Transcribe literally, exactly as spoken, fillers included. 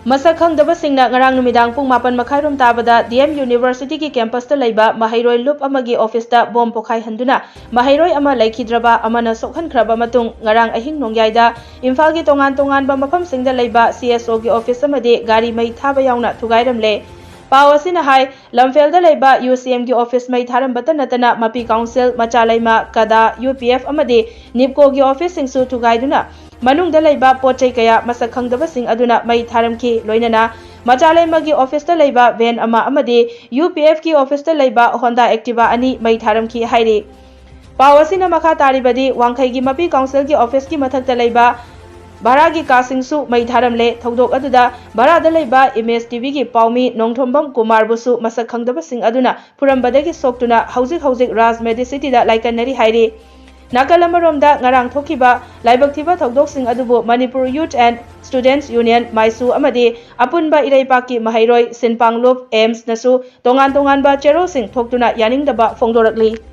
ꯃꯁꯛ ꯈꯪꯗꯕꯁꯤꯡꯅ ꯉꯔꯥꯡ ꯅꯨꯃꯤꯗꯥꯡ ꯄꯨꯡ ꯃꯥꯄꯟ ꯃꯈꯥꯏꯔꯣꯝ ꯇꯥꯕꯗ ꯗꯤ ꯑꯦꯝ ꯌꯨꯅꯤꯚꯔꯁꯤꯇꯤꯒꯤ ꯀꯦꯝꯄꯁꯇ ꯂꯩꯕ ꯃꯍꯩꯔꯣꯏ ꯂꯨꯞ ꯑꯃꯒꯤ ꯑꯣꯐꯤꯁꯇ ꯕꯣꯝ ꯄꯣꯈꯥꯏꯍꯟꯗꯨꯅ ꯃꯍꯩꯔꯣꯏ ꯑꯃ ꯂꯩꯈꯤꯗ꯭ꯔꯕ ꯑꯃꯅ ꯁꯣꯛꯍꯟꯈ꯭ꯔꯕ ꯃꯇꯨꯡ ꯉꯔꯥꯡ ꯑꯍꯤꯡ ꯅꯣꯡꯌꯥꯏꯗ ꯏꯝꯐꯥꯜꯒꯤ ꯇꯣꯉꯥꯟ ꯇꯣꯉꯥꯟꯕ ꯃꯐꯝꯁꯤꯡꯗ ꯂꯩꯕ ꯁꯤ ꯑꯦꯁ ꯑꯣꯒꯤ ꯑꯣꯐꯤꯁ ꯑꯃꯗꯤ ꯒꯥꯔꯤ ꯃꯩ ꯊꯥꯕ ꯌꯥꯎꯅ ꯊꯨꯒꯥꯏꯔꯝꯂꯦ꯫ ꯄꯥꯎ ꯑꯁꯤꯅ ꯍꯥꯏ, ꯂꯝꯐꯦꯜꯗ ꯂꯩꯕ ꯌꯨ ꯁꯤ ꯑꯦꯝꯒꯤ ꯑꯣꯐꯤꯁ ꯃꯩ ꯊꯥꯔꯝꯕꯇ ꯅꯠꯇꯅ ꯃꯄꯤ ꯀꯥꯎꯟꯁꯤꯜ, ꯃꯆꯥ ꯂꯩꯃ, ꯀꯗꯥ, ꯌꯨ ꯄꯤ ꯑꯦꯐ ꯑꯃꯗꯤ ꯅꯤꯞꯀꯣꯒꯤ ꯑꯣꯐꯤꯁꯁꯤꯡꯁꯨ ꯊꯨꯒꯥꯏꯗꯨꯅ ꯃꯅꯨꯡꯗ ꯂꯩꯕ ꯄꯣꯠ ꯆꯩ ꯀꯌꯥ ꯃꯁꯛ ꯈꯪꯗꯕꯁꯤꯡ ꯑꯗꯨꯅ ꯃꯩ ꯊꯥꯔꯝꯈꯤ꯫ ꯂꯣꯏꯅꯅ ꯃꯆꯥ ꯂꯩꯃꯒꯤ ꯑꯣꯐꯤꯁꯇ ꯂꯩꯕ ꯚꯦꯟ ꯑꯃ ꯑꯃꯗꯤ ꯌꯨ ꯄꯤ ꯑꯦꯐꯀꯤ ꯑꯣꯐꯤꯁꯇ ꯂꯩꯕ ꯍꯣꯟꯗꯥ ꯑꯦꯛꯇꯤꯚꯥ ꯑꯅꯤ ꯃꯩ ꯊꯥꯔꯝꯈꯤ ꯍꯥꯏꯔꯤ꯫ ꯄꯥꯎ ꯑꯁꯤꯅ ꯃꯈꯥ ꯇꯥꯔꯤꯕꯗꯤ, ꯋꯥꯡꯈꯩꯒꯤ ꯃꯄꯤ ꯀꯥꯎꯟꯁꯤꯜꯒꯤ ꯑꯣꯐꯤꯁꯀꯤ ꯃꯊꯛꯇ ꯂꯩꯕ ꯚꯔꯥꯒꯤ ꯀꯥꯁꯤꯡꯁꯨ ꯃꯩ ꯊꯥꯔꯝꯂꯦ꯫ ꯊꯧꯗꯣꯛ ꯑꯗꯨꯗ ꯚꯔꯥꯗ ꯂꯩꯕ ꯏꯃꯦꯖ ꯇꯤ ꯚꯤꯒꯤ ꯄꯥꯎꯃꯤ ꯅꯣꯡꯊꯣꯝꯕꯝ ꯀꯨꯃꯥꯔꯕꯨꯁꯨ ꯃꯁꯛ ꯈꯪꯗꯕꯁꯤꯡ ꯑꯗꯨꯅ ꯐꯨꯔꯝꯕꯗꯒꯤ ꯁꯣꯛꯇꯨꯅ ꯍꯧꯖꯤꯛ ꯍꯧꯖꯤꯛ ꯔꯥꯖ ꯃꯦꯗꯤꯁꯤꯇꯤꯗ ꯂꯥꯏꯀꯠꯅꯔꯤ ꯍꯥꯏꯔꯤ꯫ ꯅꯥꯀꯜ ꯑꯃꯔꯣꯝꯗ, ꯉꯔꯥꯡ ꯊꯣꯛꯈꯤꯕ ꯂꯥꯏꯕꯛ ꯊꯤꯕ ꯊꯧꯗꯣꯛꯁꯤꯡ ꯑꯗꯨꯕꯨ ꯃꯅꯤꯄꯨꯔ ꯌꯨꯠ ꯑꯦꯟ ꯁ꯭ꯇꯨꯗꯦꯟꯠꯁ ꯌꯨꯅꯤꯌꯟ, ꯃꯥꯏꯁꯨ, ꯑꯃꯗꯤ ꯑꯄꯨꯟꯕ ꯏꯔꯩꯄꯥꯛꯀꯤ ꯃꯍꯩꯔꯣꯏ ꯁꯤꯟꯄꯥꯡꯂꯨꯞ, ꯑꯦꯝꯁꯅꯁꯨ ꯇꯣꯉꯥꯟ ꯇꯣꯉꯥꯟꯕ ꯆꯦꯔꯣꯜꯁꯤꯡ ꯊꯣꯛꯇꯨꯅ ꯌꯥꯅꯤꯡꯗꯕ ꯐꯣꯡꯗꯣꯔꯛꯂꯤ꯫